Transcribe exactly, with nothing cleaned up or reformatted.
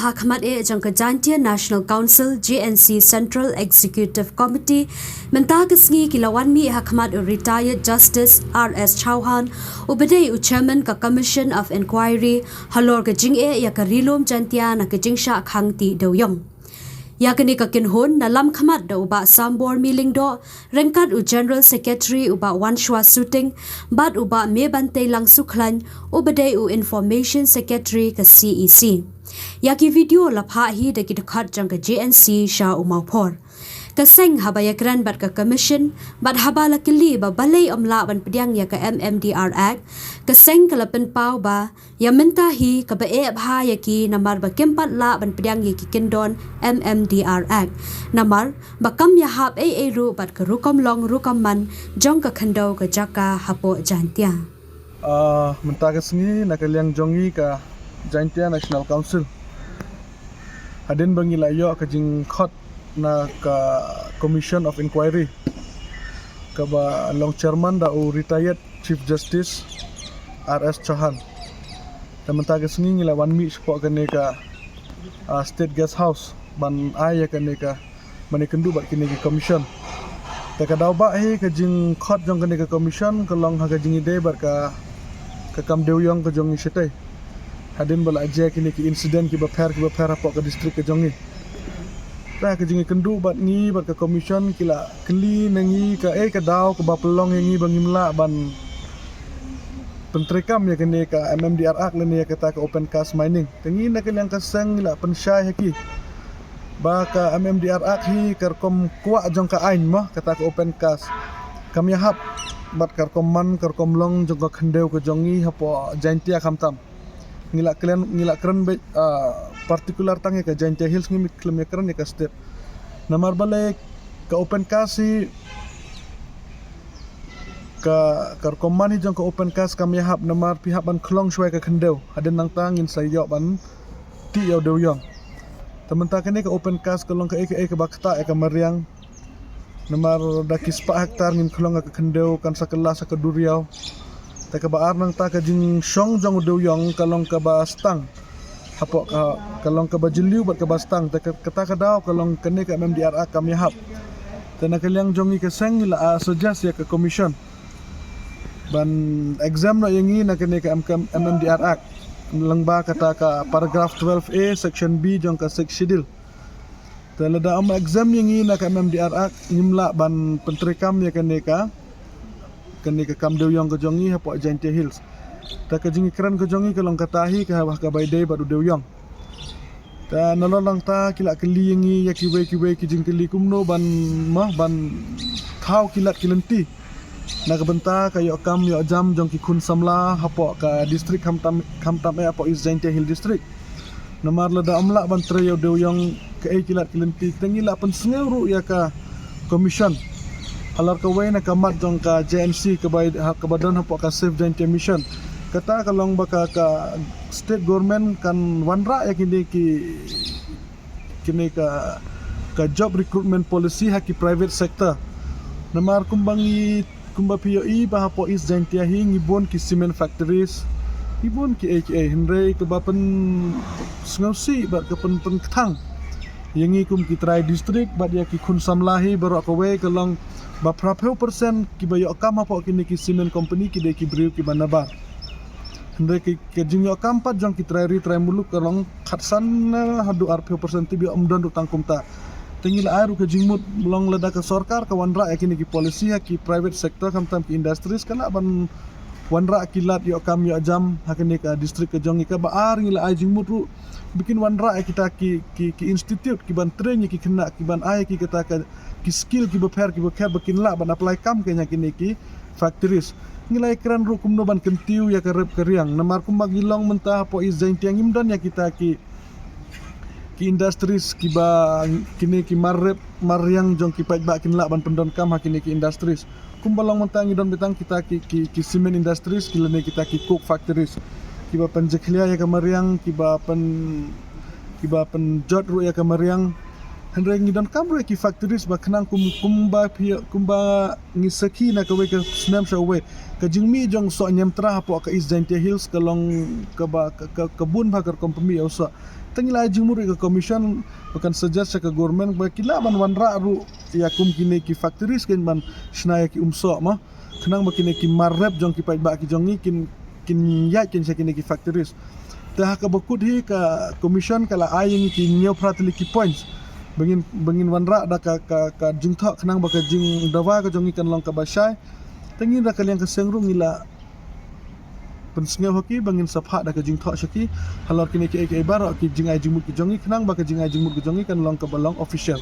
Hakhmat eh jong ka Jaintia National Council, J N C, Central Executive Committee mynta ka sngi ki la wan mih hakhmat u Retired Justice R S Chauhan, uba dei u Chairman ka Commission of Inquiry halor ka jingeh ïa ka Ri-lum Jaintia na ka jingshah khang tih dewïong. Ïa kane ka kynhun na lam khmat da u Bah Sambor Myllyngdoh, ryngkat u General Secretary u Bah Wanshwa Suting bad u Bah Mebanteilang Sukhlain, uba dei u Information Secretary ka C E C. Ïa ki video la phah hi da ki dkhot jong ka J N C sha u Mawphor. Ka seng haba ïakren bad ka Commission bad haba la kylli ba balei ym lah ban pdiang ïa ka M M D R Act, ka seng ka la pynpaw ba ïa mynta hi kaba eh bha ïa ki namar ba kim pat lah ban pdiang ïa ki kyndon M M D R Act, namar ba kam ïahap ei ei ruh bad ka rukom long rukom man jong ka khyndew ka jaka hapoh Jaintia. Ah, mynta ka sngi na ka liang jong ngi ka Jaintia National Council, hadien ba ngi la ïoh ka jingkhot na ka Commission of Inquiry kaba long chairman da u Retired Chief Justice R S Chauhan. Te mynta ka sngi ngi la wan mih shapoh kane ka, ah, State Guest House ban ai ïa kane ka, ban ïakynduh bad kine ki commission. Te ka daw ba hi ka jingkhot jong kane ka commission ka long ha ka jingïadei bad ka, ka kam dewïong ka jong ngi shatei, hadien ba la jia kine ki incident kiba pher kiba pher hapoh ka district ka jong ngi. Te ha ka jingïakynduh bad ngi bad ka commission ki la kylli na ngi kaei ka daw kaba pynlong ïa ngi ba ngim lah ban pyntreikam ïa kane ka M M D R Act lane ïa kata ka open cast mining. Te ngi na ka liang ka seng ngi la pynshai ha ki ba ka M M D R Act hi ka rukom kwah jong ka aiñ mo, kata ka open cast kam ïahap bad ka rukom man ka rukom long jong ka khyndew ka jong ngi hapoh Jaintia khamtam. Ngi la kren, ngi la kren beit, ah, particular tang ïa ka Jaintia Hills, ngim khlem ïakren ïa ka state. Namar balei ka open cast hi, ka, ka rukom man hi jong ka open cast kam ïahap namar phi hap ban khlong shuwa ïa ka khyndew, hadien nangta ngin sa ïoh ban tih ïa u dewïong. Te mynta kane ka open cast ka long kaei kaei kaba ktah ïa ka mariang. Namar da ki spah hektar ngin khlong ha ka khyndew kan sa kylla sha ka duriaw. Te kaba ar nangta ka jingshong jong u dewïong ka long kaba stang. Hapoh ka, ka long kaba jylliew bad kaba stang. Te ka, kata ka daw ka long kane ka M M D R Act kam ïahap. Te na ka liang jong ngi ka seng ngi la, ah, suggest ïa ka commission ban exempt noh ïa ngi na kane ka M-, M M D R Act. Lyngba kata ka paragraph twelve A section B jong ka Sixth Schedule. Te lada ym exempt ïa ngi na ka M M D R Act ngim lah ban pyntreikam ïa kane ka, kane ka kam dewïong ka jong ngi hapoh Jaintia Hills. Te ka jingkren ka jong ngi ka long kata hi ka haba ka bai dei bad u dewïong. Te nalor nangta ki la kylli ïa ngi ïa kiwei kiwei ki jingkylli kumno ban, mo, ban thaw ki lad ki lynti na ka bynta ka ïoh kam ïoh jam jong ki khun samla hapoh ka district khamtam, khamtam eh hapoh East Jaintia Hill District. Namar lada ym lah ban trei ïa u dewïong kaei ki lad ki lynti, te ngi la pynsngew ruh ïa ka commission halor kawei na ka mat jong ka J N C kaba, ha, kaba don hapoh ka Save Jaintia Mission. Kata ka long ba ka, ka state government kan wanrah ïa kine ki, kine ka, ka job recruitment policy ha ki private sector. Namar kumba ngi, kumba phi ïohi ba hapoh East Jaintia hi ngi bun ki cement factories, ngi bun kiei kiei, hynrei kaba pynsngewsih bad ka pyn, pynkthang ïa ngi kum ki trai district bad ïa ki khun samla hi baroh kawei ka long ba phraphew percent kiba ïoh kam hapoh kine ki cement company ki dei ki briew kiba nabar. Hynrei ki, ka jingïoh kam pat jong ki trai ri trai muluk ka long khatsan, eh, haduh arphew percent, tip ïoh ym don ruh tang kumta. Te ngi la ai ruh ka jingmut, long lada ka sorkar ka wanrah ïa kine ki policy ha ki private sector khamtam ki industries, ka lah ban wanrah ki lad ïoh kam ïoh jam ha kane ka district ka jong ngi. Kaba ar ngi la ai jingmut ruh ba kin wanrah ïa kita ki, ki, ki institute ki ban train ïa ki khynnah, ki ban ai ïa ki kata ka, ki skill kiba pher kiba pher ba kin lah ban apply kam kane ha kine ki factories. Ngi la ïakren ruh kumno ban kyntiew ïa ka rep ka riang. Namar kumba ngi long mynta hapoh East Jaintia ngim don ïa kita ki, ki industries kiba kine ki mar rep mar riang jong ki paidbah kin lah ban pyndonkam ha kine ki industries. Kumba long mynta ngi don beit tang kita ki, ki, ki cement industries, ki lane kita ki coke factories. Kiba pynjakhlia ïa ka mariang, kiba pyn, kiba pynjot ruh ïa ka mariang. Hynrei ngi donkam ruh ïa ki factories ba khnang kum, kumba phi, kumba ngi sakhi na kawei ka snem sha uwei. Ka jingmih jong u soh Niamtra hapoh ka East Jaintia Hills ka long kaba, ka, ka, ka bun bha ka rukom pynmih ïa u soh. Te ngi la ai jingmut ïa ka commission ba kan suggest sha ka government ba ki lah ban wanrah ruh ïa kum kine ki factories kein ban shna ïa ki umsoh ma, khnang ba kine ki mar rep jong ki paidbah ki jong ngi kin, kin ïaid kein sha kine ki factories. Te ha kaba kut hi ka commission ka la ai ïa ngi ki hynñiew phra tylli ki points ba ngin, ba ngin wanrah da ka, ka, ka jingthoh khnang ba ka jingdawa ka jong ngi kan long kaba shai. Te ngi da ka liang ka seng ruh ngi la pynsngew ha ki ba ngin sa phah da ka jingthoh sha ki halor kine kiei kiei baroh ki jingai jingmut ki jong ngi khnang ba ka jingai jingmut ki jong ngi kan long kaba long official.